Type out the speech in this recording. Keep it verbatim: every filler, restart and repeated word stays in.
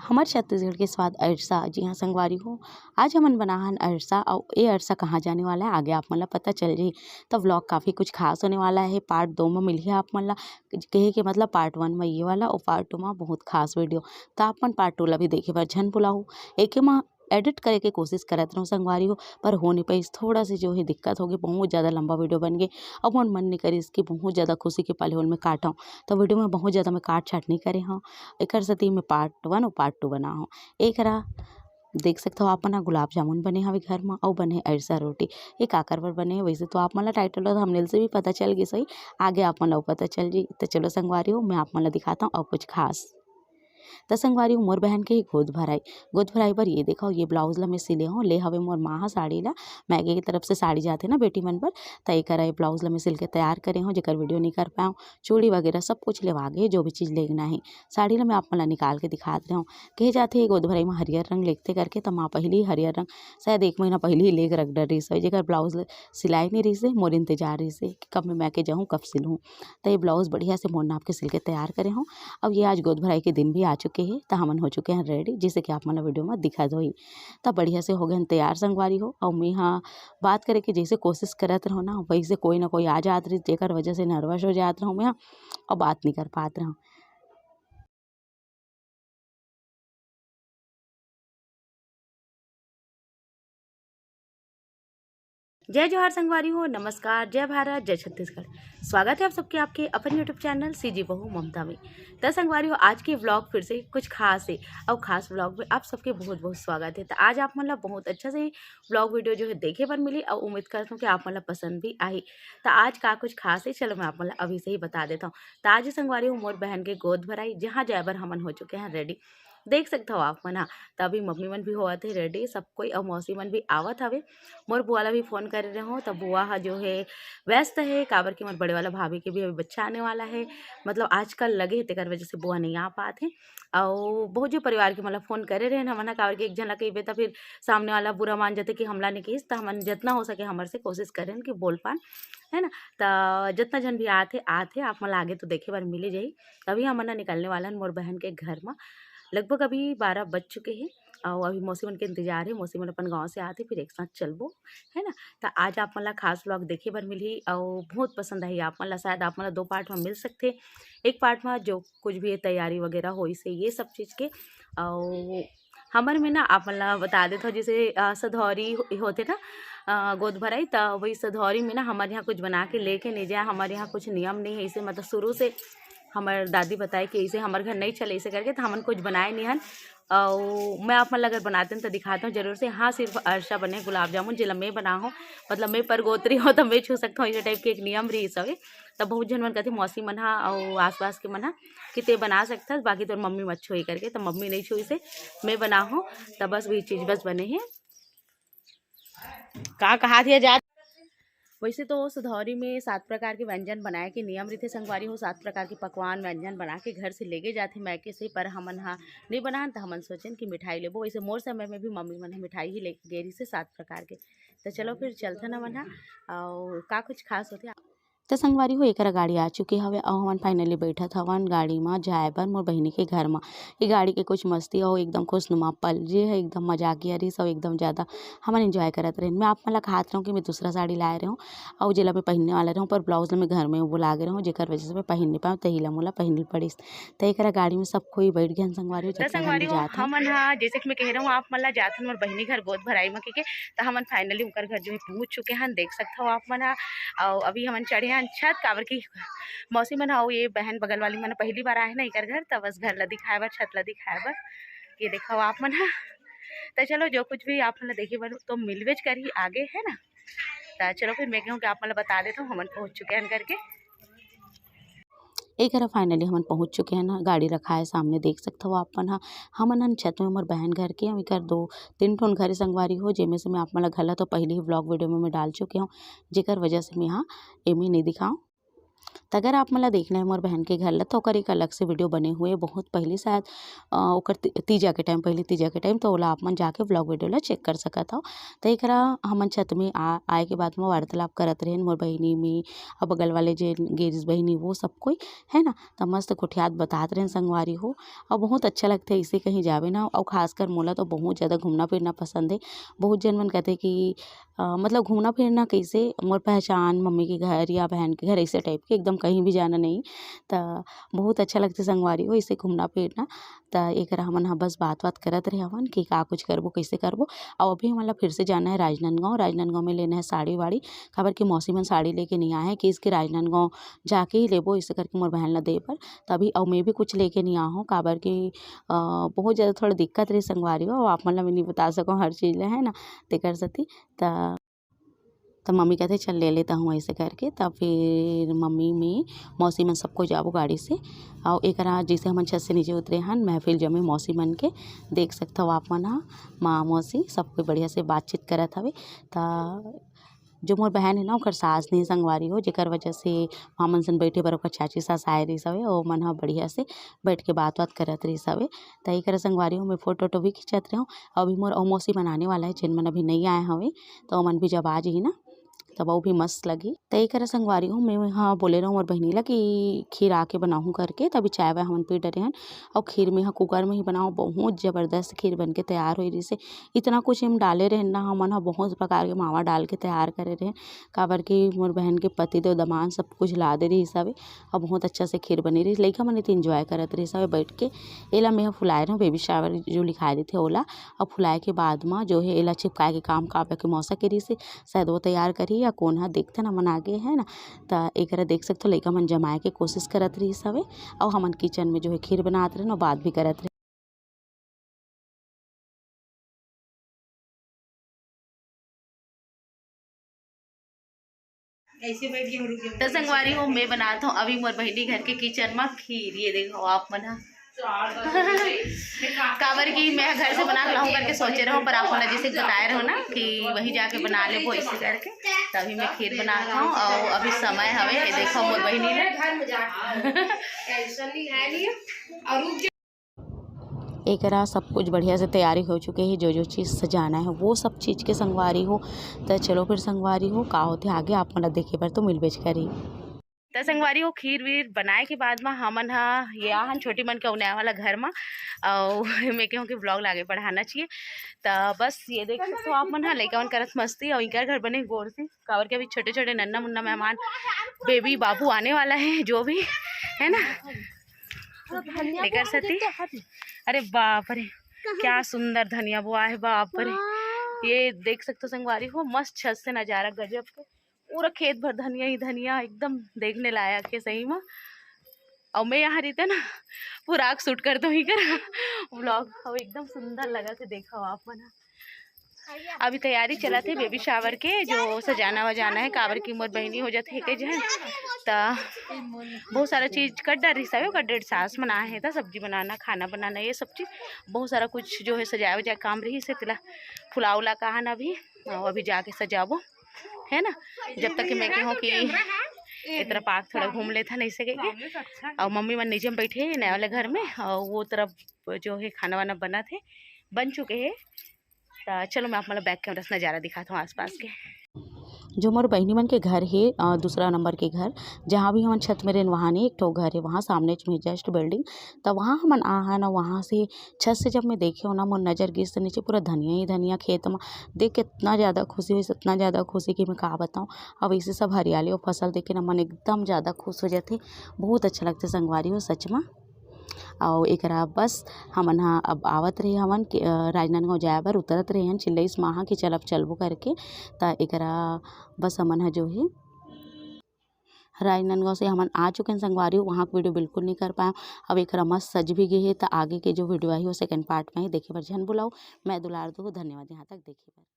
हमर छत्तीसगढ़ के स्वाद अरसा। जी हाँ संगवारी हो, आज हमन बनाहन अरसा, अउ ए अरसा कहाँ जाने वाला है, आगे आप मन ला पता चल जाही। त vlog काफ़ी कुछ खास होने वाला है, part दो में मिलही आप मन ला। कहे के मतलब part one में ये वाला अउ part two में बहुत खास video। त आप मन part two ला भी देखे बर झन भुलाहू। एके में edit करे के कोशिश करत रहूँ संगवारी हो, पर हो नहीं पाइस, थोड़ा सी जो है दिक्कत होगे, बहुत ज़्यादा लंबा video बन गे। अब मोर मन नहीं करिस कि बहुत ज़्यादा खुशी के पल होल में काटूँ, तो video में बहुत ज़्यादा मैं काट छाट नहीं करे हूँ। एकर सेती मैं part one अउ part two बनाहूँ। एकरा देख सकथव आप मन ह, गुलाब जामुन बने हवे घर म, अउ बने अरसा रोटी। ये काकर बर बने हे, वैसे तो आप मन ला title अउ thumbnail से भी पता चल गिस होही, आगे आप मन ला अउ पता चल जाही। त चलो संगवारी हो, मैं आप मन ला दिखाता हूँ अउ कुछ खास। त संगवारी हो, मोर बहन के ही गोद भराई, गोद भराई बर ये देखव, ये blouse ला मैं सिले हूँ, ले हवे मोर माँ ह साड़ी ला, मायके की तरफ से साड़ी जाथे ना बेटी मन बर, त एकरा ये blouse ला मैं सिल के तैयार करे हूँ, जेकर video नहीं कर पाऊँ। चूड़ी वगैरह सब कुछ लेवा गे, जो भी चीज़ लेगना है। साड़ी ला मैं आप मन ला निकाल के दिखात रहे हूँ। कहे जाथे, गोद भराई में हरियर रंग लेगथे करके, त माँ पहिली हरियर रंग शायद एक महीना पहिली ही लेग रख डर रहिस हवे, जेकर blouse सिलाई नहीं रहिस हे, मोर इंतजार रहिस हे कि कब मैं मायके जाहूँ, कब सिलहूँ। त ये blouse बढ़िया से मोर नाप के सिल के तैयार करे हूँ। अब ये आज गोद भराई के दिन भी आ चुके हे, त हमन हो चुके हैं ready, जैसे कि आप मन ला video में दिखत होही। त बढ़िया से हो गए हैं तैयार संगवारी हो। अउ मैं हाँ बात करे के जैसे कोशिश करत रहूँ ना, वैसे कोई ना कोई आ जात रहिस, जेकर वजह से nervous हो जात रहूँ मैं हाँ, अउ बात नहीं कर पात रहूँ। जय जोहार संगवारी हो, नमस्कार, जय भारत, जय छत्तीसगढ़। स्वागत है आप सबके आपके अपन YouTube channel सीजी बहू ममता में। त संगवारी हो, आज के vlog फिर से कुछ खास है, अउ खास vlog में आप सबके बहुत बहुत स्वागत है। त आज आप मन ला बहुत अच्छा से vlog video जो है देखे बर मिली, अउ उम्मीद करत हूँ कि आप मन ला पसंद भी आही। त आज का कुछ खास है, चलो मैं आप मन ला अभी से ही बता देता हूँ। त आज संगवारी हो, मोर बहन के गोद भराई, जहाँ जाए बर हमन हो चुके हैं ready। देख सकत हव आप मन ह, त अभी मम्मी मन भी होवत हे ready सब कोई, अउ मौसी मन भी आवत हवे। मोर बुआ ला भी phone करे रहे हो, त बुआ ह जो है व्यस्त है, काबर कि मोर बड़े वाला भाभी के भी अभी बच्चा आने वाला है, मतलब आजकल लगे है, तेकर वजह से बुआ नहीं आ पात है। अउ बहुत जो परिवार के मतलब phone करे रहे हमन ह, काबर कि एक झन ला कहिबे त फिर सामने वाला बुरा मान जाथे कि हमला नहीं कहिस, त हमन जितना हो सके हमर से कोशिश करेन कि बोल पान, है ना। त जितना झन भी आत हे, आत हे, आप मन ला आगे तो देखे बर मिले जाही। अभी हमन ह निकलने वाला हन मोर बहन के घर म। लगभग अभी बारह बज चुके हे, अउ अभी मौसी मन के इंतजार हे। मौसी मन अपन गाँव से आत हे, फिर एक साथ चलबो, है ना। त आज आप मन ला खास vlog देखे बर मिलही, अउ बहुत पसंद आही आप मन ला। शायद आप मन ला दो part म मिल सकथे। एक part म जो कुछ भी तैयारी वगैरह होइस हे, ये सब चीज़ के, अउ हमर में ना आप मन ला बता देथव, जैसे, अ, सधौरी हो-, होथे ना, अ, गोद भराई, त वही सधौरी में ना हमर यहाँ कुछ बना के लेके नहीं जाए। हमर यहाँ कुछ नियम नहीं है, इसे मतलब शुरू से हमर दादी बताए कि इसे हमर घर नहीं चले, इसे करके त हमन कुछ बनाए नहीं हन। अउ मैं आप मन ला अगर बनाते हन त दिखाते हूँ जरूर से। हाँ, सिर्फ अरसा बने, गुलाब जामुन, जेला मैं बनाहूँ, मतलब मैं परगोतरी हूँ, त मैं छू सकता हूँ, इसे type के एक नियम रहिस हवे। त बहुत झन मन कथे मौसी मन हा अउ आसपास के मन हा कि ते बना सकथस, बाकी तोर मम्मी मत छुई करके, त मम्मी नहीं छुई से मैं बनाहूँ, त बस वही चीज़ बस बने हे। का कहा दिया जात? वैसे तो सधौरी में सात प्रकार के व्यंजन बनाए के नियम रहिथे संगवारी हो, सात प्रकार के पकवान व्यंजन बना के घर से लेगे जाथे मायके से, पर हमन हा नहीं बनान, त हमन सोचेन कि मिठाई लेबो। वैसे मोर समय में भी मम्मी मन ह मिठाई ही लेके गे रहिसे सात प्रकार के। त चलो फिर चलथन हमन हा, अउ का कुछ खास होथे। त संगवारी हो, एकरा गाड़ी आ चुके हवे, अउ हमन finally बैठत हवन गाड़ी म जाए बर मोर बहिनी के घर म। ये गाड़ी के कुछ मस्ती अउ एकदम खुशनुमा पल, जे ह एकदम मजाकिया रहिस अउ एकदम ज़्यादा हमन enjoy करत रहेन। मैं आप मन ला कहात रहूँ कि मैं दूसरा साड़ी लाए रहूँ, अउ जेला मैं पहिनने वाला रहूँ, पर blouse ला मैं घर में भुला गे रहूँ, जेकर वजह से मैं पहिन नहीं पाऊँ, तही ला मोला पहिनल पड़िस। त एकरा गाड़ी में सब कोई बैठ गए हन संगवारी हो, त जतने झन संगवारी भी हो, जात हन। हमन हा, जैसे कि मैं कह रहा हूँ, आप मन ला जात हन मोर बहिनी घर गोद भराई म कहिके, त हमन finally उनकर घर जो है पहुँच चुके हन, देख सकत हो आप मन हा। अउ अभी हमन चढ़े हन छत, काबर कि मौसी मन हा अउ ये बहन बगल वाली मन पहिली बार आए हे ना एकर घर, त बस घर ला दिखाए बर, छत ला दिखाए बर। ये देखो आप मन हा। त चलो, जो कुछ भी आप मन ला देखे बर तो मिलबेच करही आगे, है ना। त चलो फिर मैं कहूँ कि आप मन ला बता देता हूँ, हमन पहुँच चुके हन करके। एक हरा finally हमन पहुँच चुके हन, गाड़ी रखा है सामने, देख सकत हो आप मन हा। हमन हन छत में मोर बहन घर के, अउ एकर दो तीन ठोन घर संगवारी हो, जेमे से मैं आप मन ला घला तो पहिली ही vlog video में मैं डाल चुके हूँ, जेकर वजह से मैं हा एमे नहीं दिखाऊँ। त अगर आप मन ला देखना है मोर बहन के घर ला, तो ओकर एक अलग से वीडियो बने हुए बहुत पहली शायद, अ, ओकर ती-, तीजा के टाइम, पहली तीजा के टाइम, तो ओला आप मन जाके व्लॉग वीडियो ला चेक कर सकत हव। त एकरा हमन छत में आ-, आए के बाद में वार्तालाप करत रहेन, मोर बहिनी में, अउ बगल वाले जे गे रिहिस बहिनी, वो सब कोई, है ना? त मस्त गोठियात बतात रहेन संगवारी हो, अउ बहुत अच्छा लगथे ऐसे कहीं जावे ना, अउ खासकर मोला तो बहुत ज़्यादा घूमना फिरना पसंद है। बहुत जन मन कहथे कि अ, मतलब घूमना फिरना कैसे, मोर पहचान, मम्मी के घर या बहन के घर, ऐसे टाइप के, एकदम कहीं भी जाना नहीं। त बहुत अच्छा लगथे संगवारी हो, ऐसे घूमना फिरना। त एकरा हमन ह बस बात-वात करत रहे हवन कि का कुछ करबो, कैसे करबो। अउ अभी हमन ला फिर से जाना है राजनांदगांव। राजनांदगांव में लेना है साड़ी-वाड़ी, काबर कि मौसी मन साड़ी लेके नहीं आए हैं कि इसके राजनांदगांव जाके ही लेबो, ऐसे करके मोर बहन ला दे बर। त अभी अउ मैं भी कुछ लेके नहीं आ हूँ, काबर कि, अ, बहुत ज़्यादा थोड़ा दिक्कत रही संगवारी हो, अउ आप मन ला मैं नहीं बता सकूँ हर चीज़ ला, है ना, तेकर सेती। त त मम्मी कहथे, "चल, ले लेता हूँ," ऐसे करके। तब फिर मम्मी, मैं, मौसी मन सबको जाबो गाड़ी से। अउ एकरा जैसे हमन छत से नीचे उतरे हन, महफिल जमे मौसी मन के, देख सकथव आप मन ह, माँ, मौसी, सब कोई बढ़िया से बातचीत करत हवे। त जो मोर बहन है ना, ओकर सास नहीं संगवारी हो, जेकर वजह से वहाँ मन सन बैठे बर ओकर चाची सास आए रहिस हवे, ओ मन ह बढ़िया से बैठ के बात-वात करत रहिस हवे। त एकरा संगवारी हो, मैं फोटो-वोटो भी खींचत रहूँ। अभी मोर अउ मौसी मन आने वाला है, जेन मन अभी नहीं आए हवे, त ओमन भी जब आ जही ना, तब अउ भी मस्त लगही। त एकरा संगवारी हो, मैं हा बोले रहूँ मोर बहिनी ला कि खीर आके बनाहूँ करके, तभी चाय-वाय हमन पी डरे हन। अउ खीर में हा कुकर में ही बनाओ, बहुत जबरदस्त खीर बन के तैयार होई रहिसे। इतना कुछ एम डाले रहेन ना, हमन हा बहुत प्रकार के मावा डाल के तैयार करे रहेन, काबर कि मोर बहन के पति देव दमांद सब कुछ ला दे रहिस हवे। अउ बहुत अच्छा से खीर बने रहिस। लइका मन एती enjoy करत रहिस हवे बैठ के। एला मैं ह फुलाए रहूँ, baby shower जो लिखाए रहिथे ओला। अउ फुलाए के बाद म जो हे एला चिपकाए के काम काव्या के मौसा के रहिस हे, शायद वो तैयार करही या कोन ह, देखथन हमन आगे, है ना। त एकरा देख सकथो, लइका मन जमाए के कोशिश करत रहिस हवे। अउ हमन kitchen में जो हे खीर बनात रहेन, अउ बात भी करत रहेन। ऐसे बैठ के हम रुक गए। त संगवारी हो, मैं बनात हूँ अभी मोर बहिनी घर के kitchen में खीर। ये देखो आप मन ह। काबर कि मैं घर से बना के लाहूँ करके सोचे रहूँ, पर आप मन ला जैसे बताए रहूँ ना कि वहीं जाके बना लेबो ऐसे करके, तभी मैं खीर बनात हूँ। अउ अभी समय हवे, ये देखो मोर बहिनी ने। घर में जा। Tension नहीं है नहीं। और रुक जा। एकरा सब कुछ बढ़िया से तैयारी हो चुके हे, जो जो चीज़ सजाना है वो सब चीज़ के संगवारी हो। त चलो फिर संगवारी हो, का होथे आगे आप मन ला देखे बर तो मिलबेच करही। त संगवारी हो, खीर-वीर बनाए के बाद म हमन ह ये आहन छोटी मन के अउ नया वाला घर म, अउ मैं कहूँ कि vlog ला आगे बढ़ाना चाहिए। त बस ये देख सकथो आप मन ह, लइका मन करत मस्ती, अउ इनकर घर बने गोर से, काबर के अभी छोटे-छोटे नन्ना-मुन्ना मेहमान, baby बाबू आने वाला है, जो भी, है ना? तेकर सेती, अरे बाप रे, क्या सुंदर धनिया बोआ है, बाप रे। ये देख सकथो संगवारी हो, मस्त छत से नजारा गजब के। पूरा खेत भर धनिया ही धनिया, एकदम देखने लायक है सही में। अउ मैं यहाँ रहिते ना, पूरा आग shoot कर दूँ ही कर vlog। अउ एकदम सुंदर लगत हे, देखो आप मन। अभी तैयारी चलत हे baby shower के, जो सजाना वजाना है, काबर की मोर बहिनी हो जाथे एके झन, त बहुत सारा चीज कट डर रही सब, कट डर सास मन आए हे, त सब्जी बनाना, खाना बनाना, ये सब चीज, बहुत सारा कुछ जो है सजाए वजाए काम रही से, तेला फुला उला कहा ना अभी, अउ अभी जाके सजाबो। है ना, जब तक कि मैं कहूँ कि ए तरफ आके थोड़ा घूम लेथन ऐसे कह के। अउ मम्मी मन नीचे में बैठे हे नया वाले घर में, अउ वो तरफ जो है खाना वाना बनत हे, बन चुके हे। त चलो मैं आप मन ला back camera से नजारा दिखात हूँ आसपास के। जो मोर बहिनी मन के घर हे, अ, दूसरा नंबर के घर, जहाँ भी हमन छत में रहेन, वहाँ नहीं, एक ठो घर हे वहाँ सामने में just building। त वहाँ हमन आ हन, वहाँ से छत से जब मैं देखे हूँ ना, मोर नजर गिस त नीचे पूरा धनिया ही धनिया खेत म। देख के इतना ज़्यादा खुशी होइस, इतना ज़्यादा खुशी कि मैं का बताऊँ। अब ऐसे सब हरियाली अउ फसल देख के ना मन एकदम ज़्यादा खुश हो जाथे। बहुत अच्छा लगथे संगवारी हो सच म। अउ एकरा बस हमन ह अब आवत रहे हवन कि, अ, राजनांदगांव जाए बर उतरत रहे हन, चिल्लईस माँ ह कि चल अब चलबो करके। त एकरा बस हमन ह जो हे राजनांदगांव से हमन आ चुके हैं संगवारी हो, वहाँ के video बिल्कुल नहीं कर पाए। अब एकरा मस्त सज भी गे हे, त आगे के जो video आही वो second part में ही देखे बर झन भुलाओ। मैं दुलार दू, धन्यवाद यहाँ तक देखे बर।